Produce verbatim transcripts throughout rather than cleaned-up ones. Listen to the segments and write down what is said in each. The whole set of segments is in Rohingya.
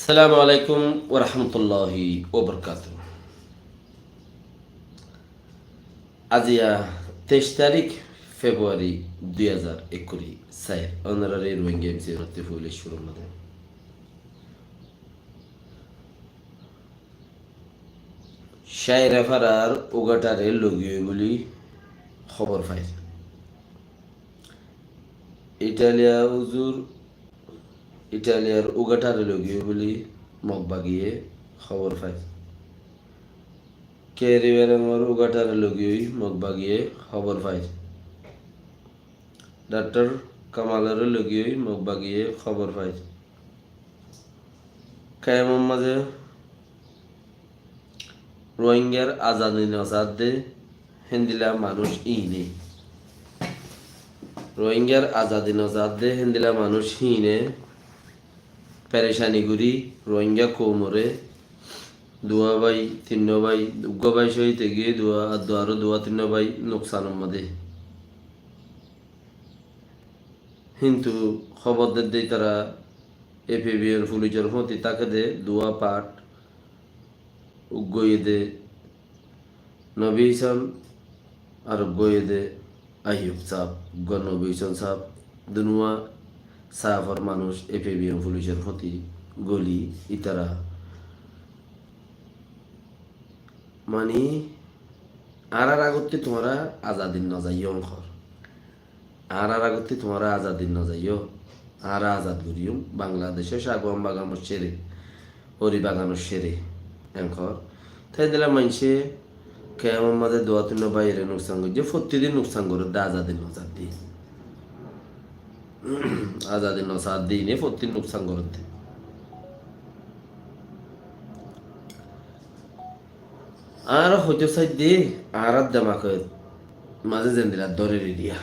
Assalamu alaikum warahmatulláhi wabarakátuhu. Aziya teic tarík Februari dui házar ekkuri sair. Ónorare Rohingya M C N ottú foila cúrur mazé. Caira farar ugathare logiyói buli hóbor fair. Italiya uzur, Italiyar ugathare logiyói buli Mog bagiye hóbor fair. Keri Berengor ugathare logiyói Mog bagiye hóbor fair. Daktor Kamalore logiyói Mog bagiye hóbor fair. Kemor mazé Rohingyar azadi nosaádde héndilla manúic híine. Rohingyar azadi nosaádde héndilla manúic híine perecani gorí Rohingya koumore duwa bái, tinnúa bái, uggúa bái cóhid ói giyé, duwa, ar duwa, aró duwa tinnúa bái nuksanor mazé. Kintu hóbor dedde ítara A P B N fulicor fúañti táke de duwa part, uggúa óiye de Nobi Hosen ar uggúa óiye de Ayub sáb, uggúa Nobi Hosen sáb, dunúa sáfor manúic A P B N fulicor fúañti goli ítara. Mani, añárar agottí tuáñra azadit nozaiyó hoór. Añárar agottí tuáñra azadit nozaiyó. Añára azad goijjum Bangladecór cáguan baganor cére, óri baganor cére, en hoór. Te endilla maincé kemor mazé duwa tinnúa báiyore nuksan goijjé, fottí din nuksan gorédde azadit nozaádde. Azadit nozaádde ine fottí nuksan gorédde. Añára hoitó saidde, añárar demakor mazé zendilla dórer eriya.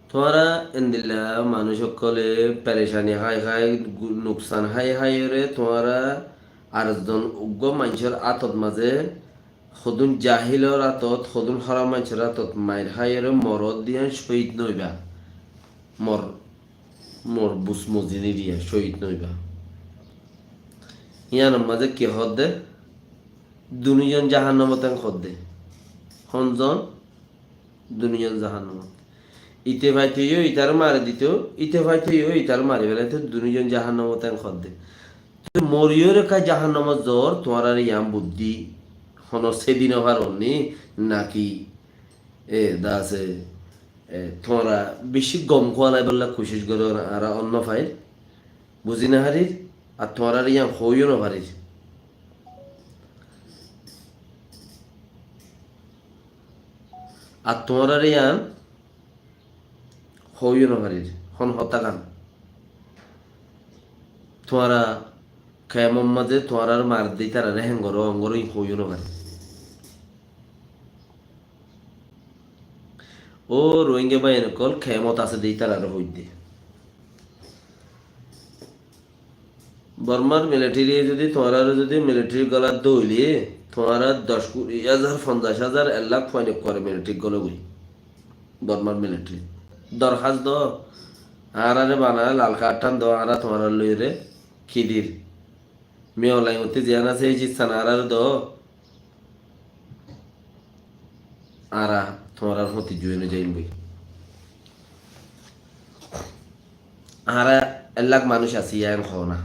Tuáñra endilla manúic ókkole perecani hái hái, gu-, nuksan hái háiyore tuáñra ar zon uggúa maincór átot mazé hodún jahilor átot, hodún hóraf maincór átot mair háiyore morodde yían cóhid nóiba. Mor, mor bus mozini diya cóhid nóiba. Yíanor mazé ki hoódde? Dunúzon jahannamot en hoódde. Honzon? Dunúzon jahannamot. Ite faito yó itar mari dito, ite faito yó itar mari felaito, dunúzon jahannamot en hoódde. Te moriyóre ká jahannamot zor, tuáñrar yían buddí hono sedi nofaronni naki, e, dase, e, tuáñra beci gom kuwalaibolla kucíc gorór, añára onno fair, buzi nofarir, ar tuáñrar yían hoóiyo nofarir. Ar tuáñrar yían hoóiyo nofarir, hon hotá gan. Tuáñra kemor mazé tuáñrar mardde ítarare hengoró, hengoró ín hoóiyo nofarir. Ó Rohingya báiyain ókkol, kemot asé de ítarare hoóidde. Bormar militariye zodi tuáñrare zodi militarit golat dóile, tuáñra doc kuri házar, fonzaic házar, ek lak fuain ekkuare militarit gologói. Bormar militarit dorhas do, añárare bana, lal kard tán do, añára tuáñrar loiyóre kidir. Miyaw Laingottí ziyán asé, ei cízsan añárare do. Añára tuáñrar fúañti juwene zaiyum boi. Añára ek lak manúic así, yían hoó na.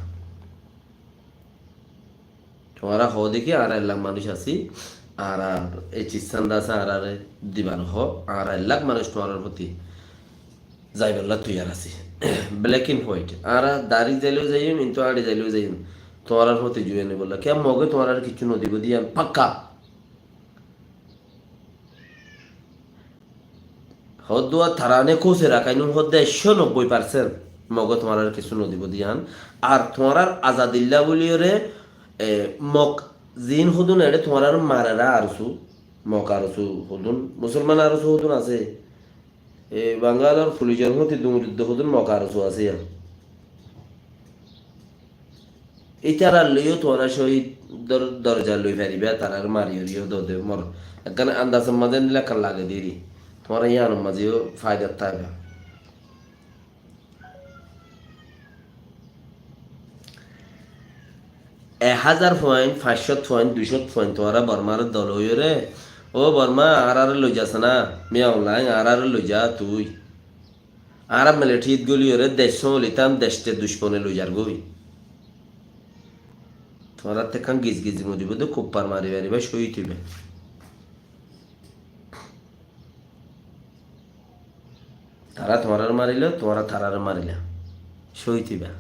Tuáñra hoó de ki, añára ek lak manúic así, añára ei cízsan dase añárare diba no hoó, añára ek lak manúic tuáñrar fúañti zaibálla toiyar así. Black and white. Añára darik zaileyó zaiyum, kintu añçi zaileyó zaiyum. Tuáñrar fúañti juwene bolla. Kiyá Moge tuáñrare kissú nodibo de yían pakka. Hoddúa tarane kóse rakáinum hoddé ekcó nobbói parsent Moge tuáñrare kissú nodibo de yían. Ar tuáñrar azadilla buliyóre, e, Mog ziín hodún eçé tuáñrare mareré arsu, Mog arsu hodún, musolman arsu hodún asé. E, Bangalor fulicor fúañti dungurudde hodún Mog arsu asé yían. Ítarar loiyó tuáñra cóhid dor-, dorja loi faribá, tarare mariyóre yó dode mor. Ekkán andasor mazé endilla ekkán lage deri. Tuáñra yíanor mazé yó faidat táiba. Ek házar fuain, fañs cót fuain, dui cót fuain tuáñra Bormare dol óiyoré, ó Borma, añáráre loiza sá na, Min Aung Hlaing, añáráre loiza tui. Añára militari góliyoré dec sómolitám decte ducmone loizar gói. Tuáñrattú ekkán gizgizi moribo de, kuppar mari mari ba cóhid óiba. Tará tuáñrare marila, tuáñra taráre marila, cóhid óiba.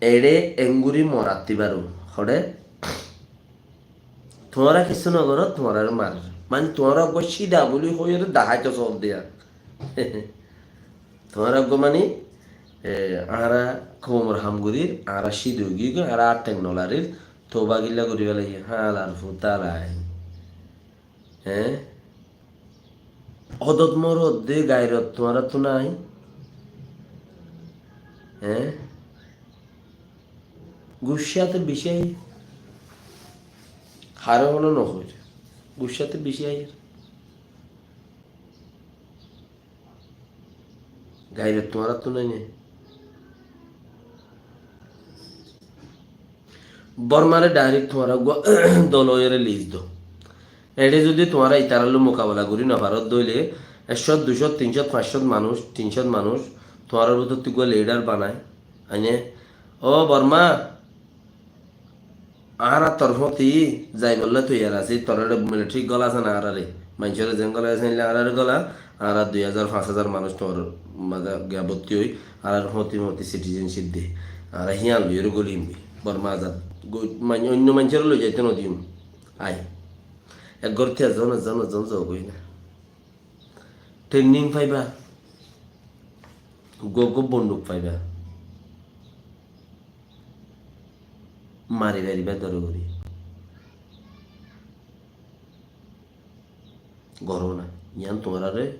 Eçé enguri morattí baro, hoçé? Tuáñra kissú nogoró, tuáñrare marer. Mani tuáñra uggúa cída buli hoiyóre daháito sóor diya. Tuáñra uggúa mani, e, añára koumor ham gorir, añára cída óigiyói, añára ar theng nolarir, touba killa gori félaiye, hálar futa lai. Eé? Odot morot de gairot tuáñrattú nái? Eé? Guccáte bicí aiyér. Haré hono nohoir. Guccáte bicí aiyér. Gairot tuáñrattú nái né? Bormare dairek tuáñra gua-, dol óiyore lis do. Eçé zodi tuáñra itaralloi mukabela gori nofaró de óile, ek cót, dui cót, tin cót, fañs cót manúic, tin cót manúic, tuáñrar bútottu gua lidar banai, aine, ó Borma, añárar torfóti zaibolla toiyar así, toré militari gola asé na añárare. Maincóre zeén gola asé, añárare gola, añára dui házar, fañs házar manúic tuáñr mazé giya botti ói, añárar hóti hóti citizenship di. Añára híyan loiyóre golim goi. Borma azad. Go-, main-, oinno maincóre loi zaito nodiyum. Ai. Ek gorti azon, azon, azon zogoi na. Training faiba. Uggúa uggúa bonduk faiba. Mari fariba dore gori. Goró na. Yián tuáñrare,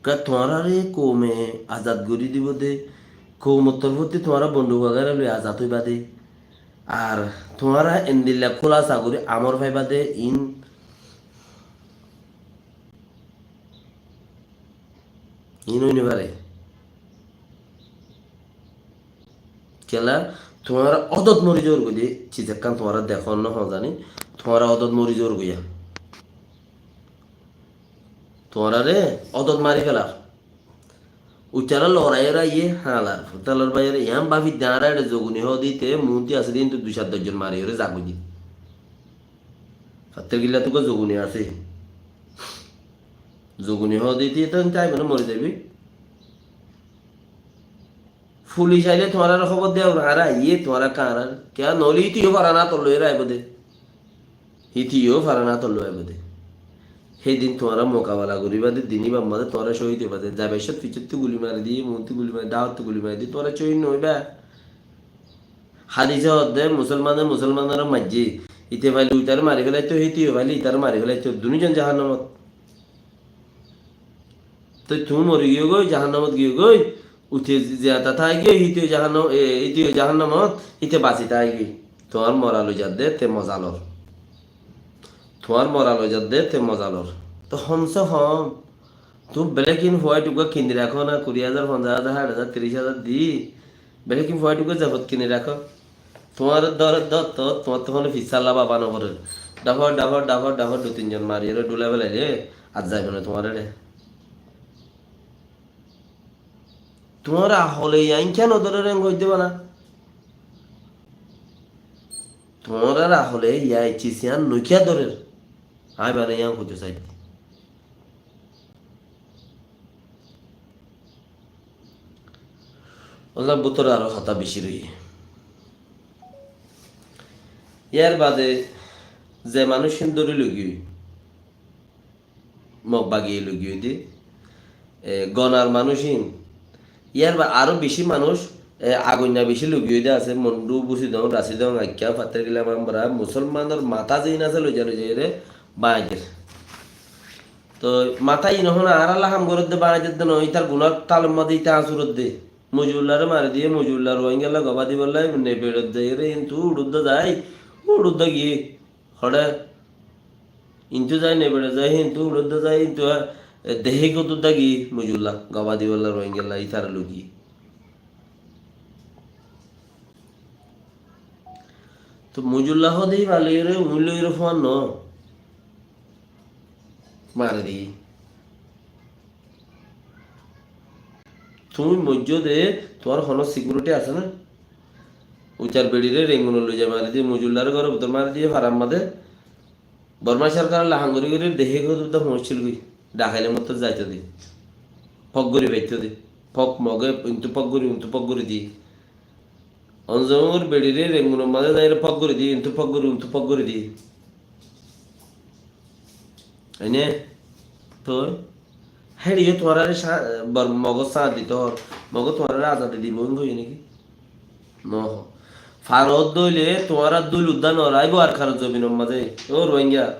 ka tuáñrare koume azad gori dibo de, koumor torfóti tuáñra bonduk wagaira loi azad óiba de. Ar tuáñra endilla kúla sagori amor faiba de, in, in ói no fare. Kiyólla, tuáñra odot mori zor goi de, ciz ekkán tuáñra dekó no hó zani, tuáñra odot mori zor goi ya. Tuáñrare odot mari felar. Uitará loraiyóre aiyé, hálar, futalar baiyóre, yián bafidde añára eçe zoguni hoó de ite, muúnti asé de, kintu dui cót doc zon mariyóre zagói de. Fattor killa tuka zoguni asé. Zoguni hoó de ite, to inte aibó na, mori zaibi. Fulic aile tuáñrare hóbor diya, añára aiyé, tuáñra ká añárar. Kiyá noóile íte yó faran át loi aibó de. Íte yó faran át loi aibó de. Hédin tuáñra mukabela goriba de, dini bamma de, tuáñra cóhid óiba de. Zaibar cót fiçóttu guli mari diye, muúntu guli mari, dáwattu guli mari diye, tuáñra cóhid no óiba. Hadise hoó de, musolmane musolmanore maijje. Íte faile uitare mari felaito, íte yó faile itare mari felaito. Duni zon jahannamot. Toi tuñí mori giyó goi, jahannamot giyó goi, uite ziyata táki giyó, híte jahannam-, e, híte jahannamot, híte basi táki giyó. Tuáñr mora loi zadde te moza lor. Tuáñr mora loi zadde te moza lor. To hom se hom, tuñí black and white uggúa kini rakó na, kuri házar, fonzaic házar, háit házar, tiríc házar di, black and white uggúa zefot kini rakó. Tuáñre dóre dór to, tuáñttú hono fissálla baba no forer. Dhafor, dhafor, dhafor, dhafor dui tin zon mariyóre dhulai felaile, ar zaibo na tuáñre re. Tuáñre ahole yián kiyá no dórer en hoiddé bana. Tuáñre ahole yián, e ciz yián no kiyá dórer. Añí bana yián hoitó saidde. Ólla bútore aró hotá bicí roiyé. Yar bade ze manúic hín dóri loi giyói, Mog bagi loi giyói de, e, gonar manúic hín, yar ba-, aró bicí manúic, e, agoinna bicí loi giyói de asé, Mondu, Busidong, Rasidong, Aikka, Fattarkila, Mambara, musolmanor matá zein asé loi zai loi zaiyóre báñgi der. Toi matá iín ehón añárálla ham gorédde, báñgi dedde no, ítar gunar talor mazé íta añsur ódde. Mojibulláre mari diyé, Mojibullar Ruáingalla gobá dibolla Nebedot zaiyóre, híntu uçódde zai, uçódde giyé. Hoçé? Híntu zai, Nebedot zai, híntu uçódde zai, híntu, e, dehé kotudda giyé, Mojibulla, gobá dibolla Ruáingalla, ítare loi giyé. Toi mujulla hoó de íba loiyóre, uñí loiyóre fúañno. Mari di. Tuñí moijjó de, tuáñr honó sikiuriti asé né? Uitar beçiré Rengunot loizai mari di, mujullare góror bútore mari di, farar mazé. Borma sorkar lla ham gorí gorí deké hoddúr dam hoóiccíl goi. Dhakailor motó zaito de. Fok gorí faitto de. Fok Moge, intú fok gorí, untú fok gorí di. Onzomor beçiré Rengunor mazé zaiyóre fok gorí di, intú fok gorí, untú fok gorí di. Ene? Toi? Héçe yó tuáñrare sá-, bor-, Mogor sáñt dito hoór. Moge tuáñrare azadi dibo, ín hoiyé né ki? No. Farot dóile tuáñrar dul uddá noraibó Arkanor zobinor mazé. Ó Ruáinga.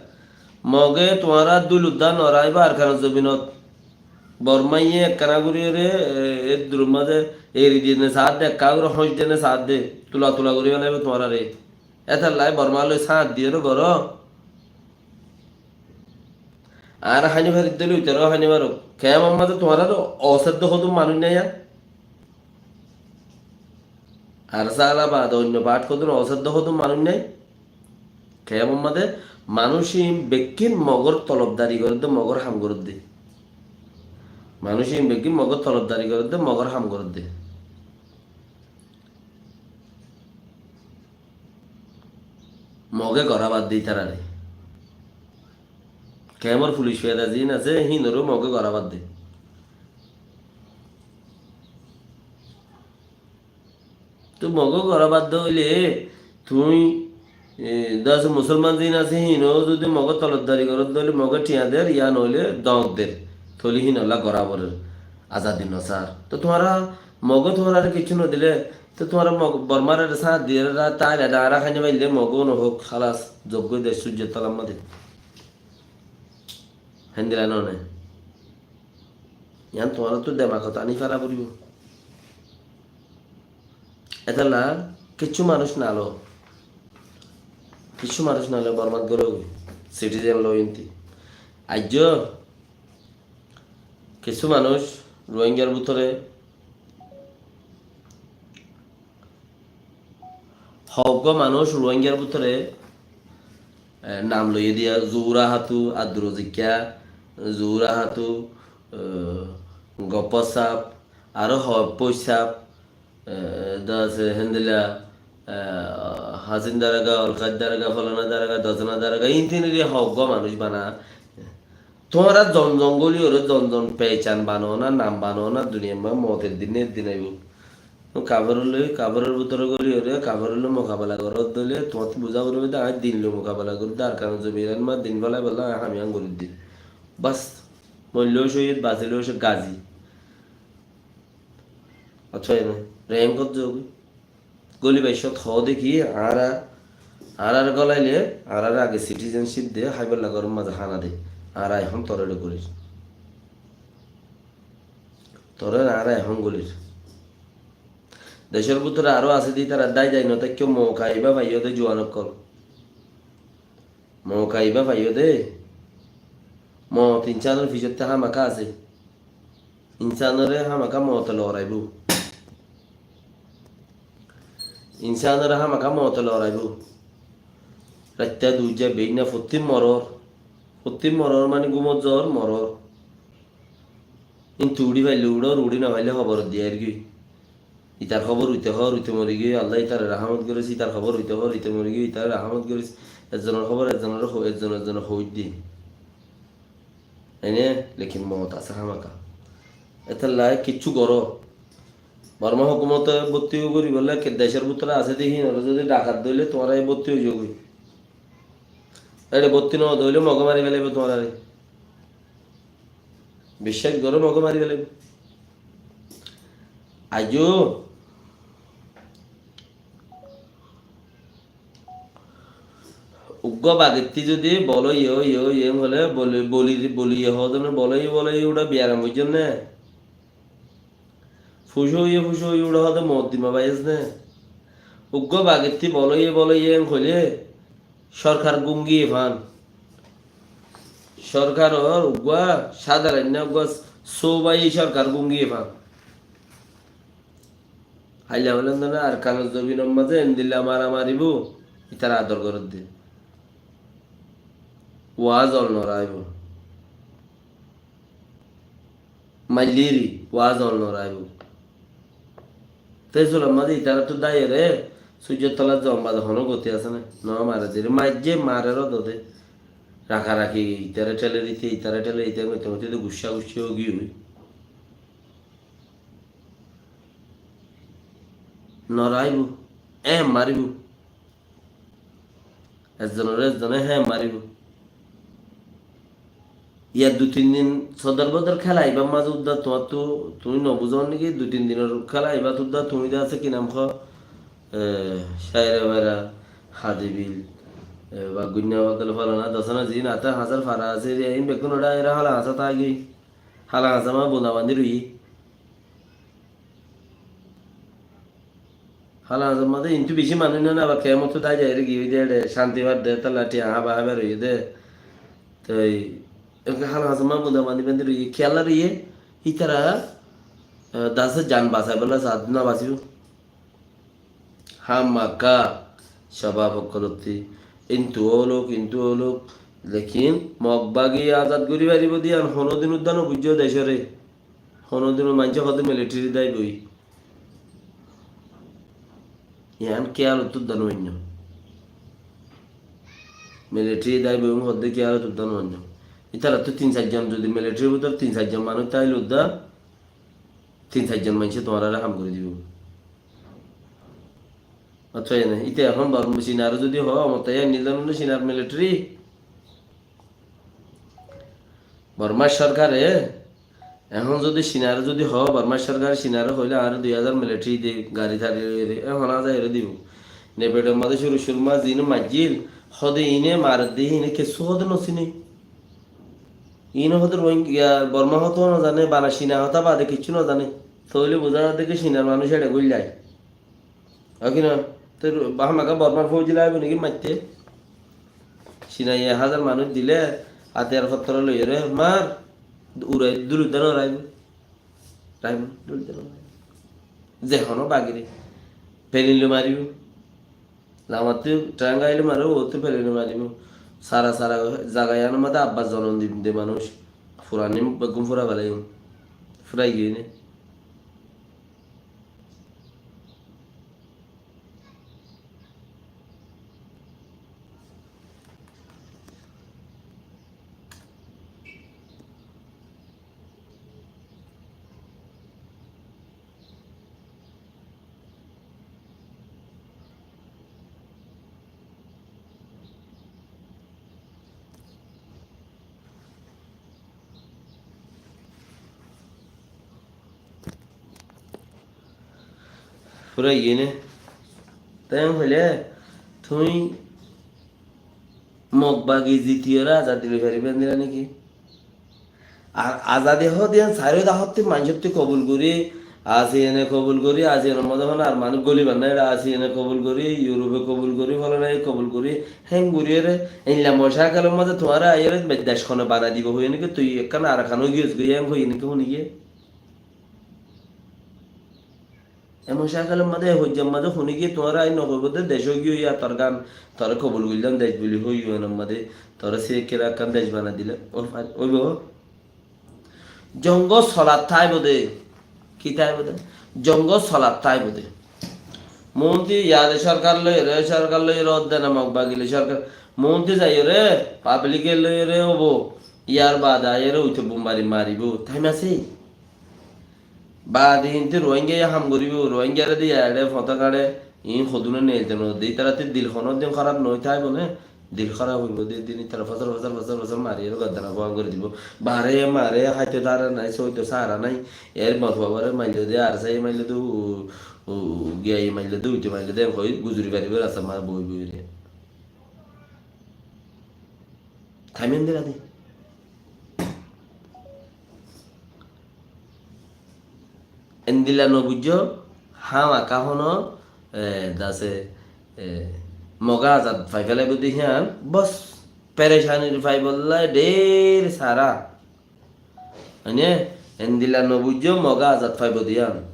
Moge tuáñrar dul uddá noraibó Arkanor zobinot. Bormaye ekkána goríyore, e, e duror mazé eri diyéne saádde, ekká gorí hoñc diyéne saádde, tula tula gorí felaibó tuáñrare. Étalla Borma loi sáñt diyóre goró. Añára háni farir dóile uitaró háni faruk. Kemor mazé tuáñrar oseddo hodún manúic nái ar? Ar sála baade oinno faát hodún oseddo hodún manúic nái? Kemor mazé manúic ín bekkín Mogor tolobdari gorédde, Mogor ham gorédde. Manúic ín bekkín Mogor tolobdari gorédde, Mogor ham gorédde. Moge gorá bad de ítarare. Kemor fulic feda ziín asé, híinoré Moge gorá bad de. Toi Moge gorá bad de óile, tuñí, e, dase musolman ziín asé, híino zodi Moge tolobdari goródde óile, Moge thiañ der, yá noóile dóñr der. Tóile híinolla gorá forer. Azadi no sar. Toi tuáñra Moge tuáñrare kiccú no dile, toi tuáñra Mog-, Bormare sáñt diyóre ra-, taile añára háni faille Moge no hók, hálas, zoggói dec sóijjor tolar mazé. Héndilla no né? Yián tuáñrattú demakot aní fara foribó. Étalla kiccú manúic nalo, kiccú manúic nalo Bormat goró goi, citizen loi inti. Aijjó kissú manúic Ruáingar bútore Hoggúa manúic Ruáingar bútore, e, nam loiyé diya, Zuhura Hatu, Abdur Rozikka, Zuhura Hatu, e, Goppor Sap, aró Hoppóic Sap, e, dase héndilla, e, Hasin Daraga, Olkaid Daraga, Folana Daraga, Dosana Daraga, iín tin eri hoggúa manúic bana. Tuáñra zon zon góliyore zon zon pehcán bano na, nam bano na, duniyar mazé moutor din ek din aibó. Kaferor loi, kaferor bútore góliyore kaferor loi mukabela goródde óile tuáñttú buzá foribó de añí din loi mukabela gorí de, Arkanor zobinor mazé din félai bolla añí ham yián gorí de. Bas, moilleyó cóhid, basileyó cóhid, gazi. Accá, ene, renkot zogói. Góli baicót hoó de ki, añára, añárar gólaile, añárar age citizenship de, háibolla góror mazé hána de. Añára ehón toré golir. Toré añára ehón golir. Decór bútore aró asé de, ítara dái dái no táikko, mouka ibá faiyó de juan ókkol. Mouka ibá faiyó de. Moot insánor fisótte hámaka asé. Insánoré hámaka moote loraibó. Insánoré hámaka moote loraibó. Raitta duijja beinna fottí moror. Fottí moror mani gúmot zor moror. Intu uçí faile uçór, uçí no faile hoborot diyair goi. Itar hóbor uite hór, uite mori giyói, Allah itare rahámot gorése, itar hóbor uite hór, uite mori giyói, itare rahámot gorése. Ezzonor hóbor ezzonore ho-, ezzone ezzone hoóidde. Ene, lekin moot asé hámaka. Étalla kiccú goró. Borma hókumote bótti goríbolla ke decór bútore asé de híinore zodi dhakat dóile tuáñra bótti ói zogói. Éçe bótti no dóile Moge mari félaibo tuáñrare. Biccác goró, Moge mari félaibo. Aijjó uggúa bagettí zodi bol óiye, óiye, óiye hoilé boli, boli, boli hoó de né, bol óiye, bol óiye uçá biyaram óiye né. Fusó óiye, fusó óiye uçá hoó de moddima baiyes né. Uggúa bagettí bol óiye, bol óiye hoilé Sorkar gúm giyé fán. Sorkaror uggúa sádaron na uggúa sóbaye sorkar gúm giyé fán. Háilla hoilám de na Arkanor zobinor mazé endilla mara maribó. Ítara ador gorédde. Waz ol no raibó. Maillíri waz ol no raibó. Te sulam mazé ítarattú dáiyore, sujjor tolat zon baade hono goti asé né? No mare diri, maijje mare ro dode. Raka raki, ítare théle dite, ítare théle dite, goite goite de guccá guccá ói giyói. No raibó, e maribó. Ezzonore ezzone hé maribó. Iyá dui tin din sodor bodor kéla ibár mazé udda tuáñttu, tuñí no buzó niki? Dui tin dinor kéla ibát udda tuñí de asé ki nam hoó, e, Cairabara, Hadibil, e, Bagguinna, Bagdal, Falana, Dosana, ziín ata hañsar fara asé, iín beggún oçá, ira hala hañsá táki, hala hañsá ma bunda bandi roiyé. Hala hañsar mazé intú bicí manúic no, abar kemottu dái zaiyóre giyói de, eçe cánti far de, tolla thiañ hába hába roiyé de. Toi, enke hala hañsar mazé bunda bandi bandi roiyé, kiyólla roiyé, ítara, e, dase jan basaibólla saá de, no basibó. Hámaka cobab ókkolottí, intú ólok, intú ólok, lekin Mog bagi azad gorí faribó de yián honódin udda no buijjó decóre. Honódin maincé hoó de militeri dái boi. Yián kiyálottú udda no ainno. Militeri dái boi hoó de kiyálottú udda no ainno. Ítarattú tin sair zon zodi militerir bútore tin sair zon manúic táile udda, tin sair zon maincé tuáñrare ham gorí dibo. Accá, ene, ite ehón Borm-, Cinare zodi hoó, motta yián nizam no Cinar militeri, Bormar sorkare, ehón zodi Cinare zodi hoó, Bormar sorkare Cinare hoilé añáre dui házar militeri de, gari tari loiyóre, ehón aza ere dibo. Nebedor mazé curu curu mazé ziíne maijjíl, hoó de iíne maredde, iíne kessú hoó de no sine. Iíne hoó de Rohingya, Borma hotá no zane, bana Cina hotá bade kessú no zane. Tóile buzá zar de ki Cinar manúic eçe goillai. Ó ki no? Te ru-, ba hámaka Bormar fóuji laibo niki maitte? Cinaye házar manúic dile, átiyar fottoro loiyóre, mar, urai duludda no raibo. Raibo, duludda no raibo. Ze hono bagire. Pelin loi maribo. Lamattú thrang aile mare, uottú pelin loi maribo. Sara sara zaga iyanor mazé abbar zonom di, de manúic. Furani beggún fura felaiyum. Furai giyói ne. Furai giyói ne? Te hoilé, tuñí Mog bagi zitiyóre azadi loi faribá endilla niki? Ar azadi hoó de yián sairó dahottí maincóttí kobul gorí, ASEAN e kobul gorí, ASEAN or mazé hono ar manúic golibar nái, ere ASEAN e kobul gorí, Europe e kobul gorí, folana e kobul gorí, héng goríyore, eilla mocakelor mazé tuáñre aiyóre be-, dec hone banai dibo hoiyé niki, tui ekkán Arakan ói giyos goi, héng hoiyé niki, huni giyé? E mocakelor mazé, e hoijjar mazé huni giyé tuáñre aiyóre no hoibo de, dec ói giyói, tor gán, tore kobul goillám dec buli hoi, U N or mazé, tore se ekkán dec banai dile, ó far-, óibo? Jongo solat táibo de. Ki táibo de? Jongo solat táibo de. Monti yade sorkar loiyore, sorkar loiyore odde na Mog bagi loi sorkar. Monti zaiyore, pablik e loiyore óbo. Yar baade aiyore uite bombari maribo. Thaim asé? Baade hinte Rohingya ye ham goribo, Rohingyare de yare fota kare, in hodune neilde no de, itarattú dil honodin horaf no táibo ne? Dil horaf óibo de, din itara fosor fosor fosor fosor mari ero gordana fuan gori dibo. Bare mare, haito dara nai, soito sara nai. Er mor fuabare maille de, ar sai maille de, u, u, giyaye maille de, uite maille de, en hoi guzuri faribo rasta ma boi boi re. Thaim endilla de. Endilla no buijjo, hámaka hono, e, dase, e, Moga azad fai felaibo de hiyan, bos, perecani faibolla dher sara. Mane, endilla no buijjo, Moga azad faibo de hiyan.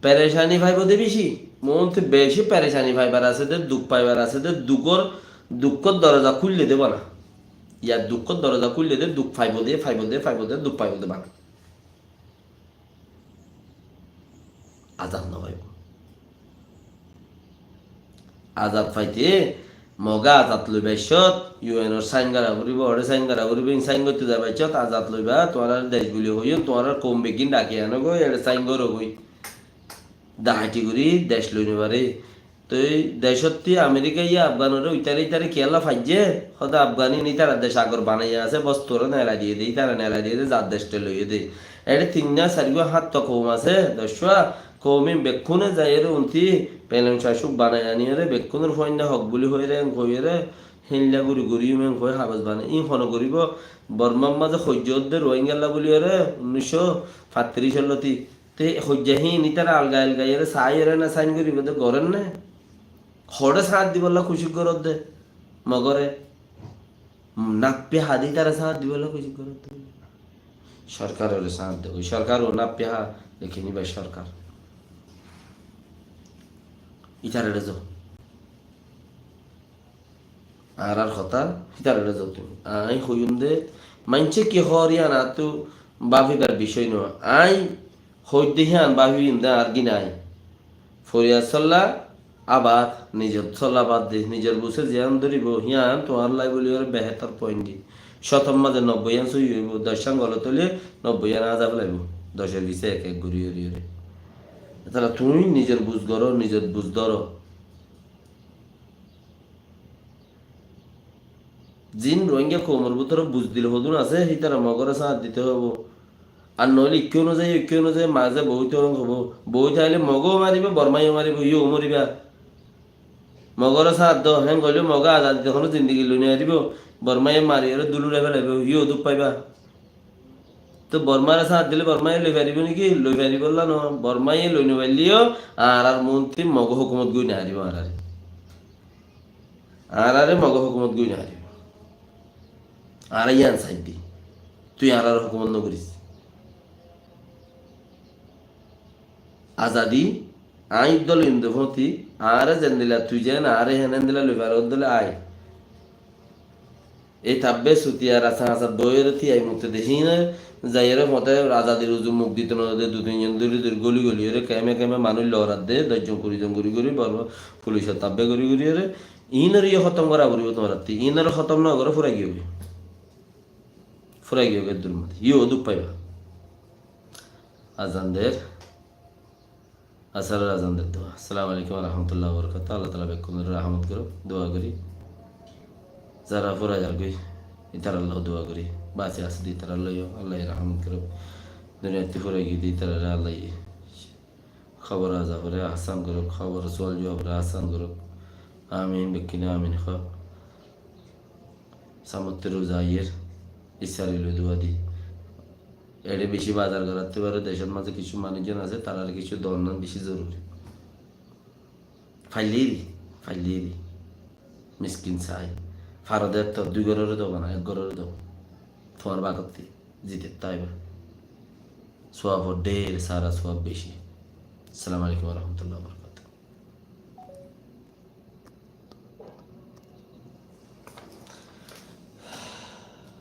Perecani faibo de beci. Moóntu beci perecani faibar asé dé, duk faibar asé dé, dukór, dukór doroza kúille dé bana. Yar dukór doroza kúille dé, duk faibo dé, faibo dé, faibo dé, duk faibo dé bana. Azad no faibo. Azad faite, Mogé azad loibar cót, U N or sain gora foribo, ore sain gora foribo, in sain goitté zaibar cót, azad loiba, tuáñrar dec buli hoiyón, tuáñrar koum beggín dhaki anogói, ere sain gorogói. Dahati gorí dec loi no fare. Toi decótti Amerika ye Afganore uitare itare kiyólla faijje? Hóde Afgan in itarar dec agor banaiya asé, bosturé nelai diyé dé, itare nelai diyé dé, zar dec te loiyé dé. Ere tinna, sairgua, háñtta koum asé, doccua koum in bekkúne zaiyóre unti pelon cacuk banai aniyóre, bekkúnor fuainna hok buli hoiyóre, en hoiyóre, héinla guri guri en hoi habos banai. In hone goribo, Bormar mazé hoijja ódde Ruáingalla buliyóre, unnic cót fattiríc loti. Te hoijja híin ítara alga alga iyóre saáiyore na sain goríbo de gorér né? Hoçé sáñt dibolla kucíc goródde Mogóre. Náppiya há de ítara sáñt dibolla kucíc goródde. Sorkarore sáñt de, ói sorkar ó náppiya há, lekin íba sorkar. Ítarare zo. Añárar hotá hítararé zotún. Aññí hoiyúm dé, maincé ki hoór yían añáttu báfibar bicói noó. Aññí hoóidde hían báfiyúm dé añár gín aññí. Foriyar sólla abad, nizor sólla bad de, nizor busé ziyán dóribo, hían tuáñr lai bóli oré behétor poin di. Cótor mazé nobboi yían sóiyi óibo, doc yían golot óile nobboi yían añzá félaibo. Docor fisé ek ek gorí gorí oré. Etala tuñí nizor bus goró, nizor bus dóro. Zin Rohingya koumor bútore buzdil hodún asé, hítara Mogóre sáñt dite hoibó. Ar noóile ikká onuzai, ikká onuzai mazé boóit hoibó. Boóit aile Mogóu maribó, Bormáiyo maribó, híyo moribá. Mogóre sáñt do, héen goillé Mogóu azadi de honó zindigi loi nofaribó. Bormáiye mariyóre dúl urai félaibó, híyo duk faibá. Toi Bormáre sáñt dile Bormáye loi faribó né ki? Loi faribólla noó. Bormáye loi nofailleyó añárar muúntu Mogó hókumot goi nofaribó añáráre. Añáráre Mogó hókumot goi nofaribó. Añára yían saidde. Tui añáráre hókumot nogoris. Azadi, aññí dóle indefóti, añáre zendila tui zen, añáre héen endila loi faródde óile ai. Ei tabbe sutiyar asá asá boiyóre tiyai mutte de híine zaiyóre fote azadir uzu muk dito no de, dui tin zon dóri dóri goli goli óre keme keme manúic lorat de, doc zon kuri zon gori gori boro fulicor tabbe gori gori óre. Iínoré yó hótom gora foribó tuáñrattú. Iínoré hótom no goró, furai giyói. Furai giyói eddur mazé. Yó duk faiba. Azan der. Asaror azan der dua. Assalamu alaikum wa rahmatullahi wa barakatuhu. Allah taala bekkúnore rahmot gorouk, dua gorí. Zara fura zargoi, ítarallá dua gorí. Basi asé de ítarallá yó Allah ye rahmot gorouk. Duniyaittú fura giyé de ítarare Allah ye hóbor azabore asan gorouk, hóbor sual juabore asan gorouk. Amin, bekkúne amin hoó. Samottu ruza aiyér, ifsari loi dua di. Eçé beci bazar gorattú fare, decót mazé kissú manúic zon asé, tarare kissú don nan beci zoruri. Faillé di, faillé di. Miskin sai. Faro de to dui gorore do bana, ek gorore do. Tuáñr bagottí zite taiba. Suab or der, sara suab beci. Assalamu alaikum wa rahmatullahi wa barakatuhu.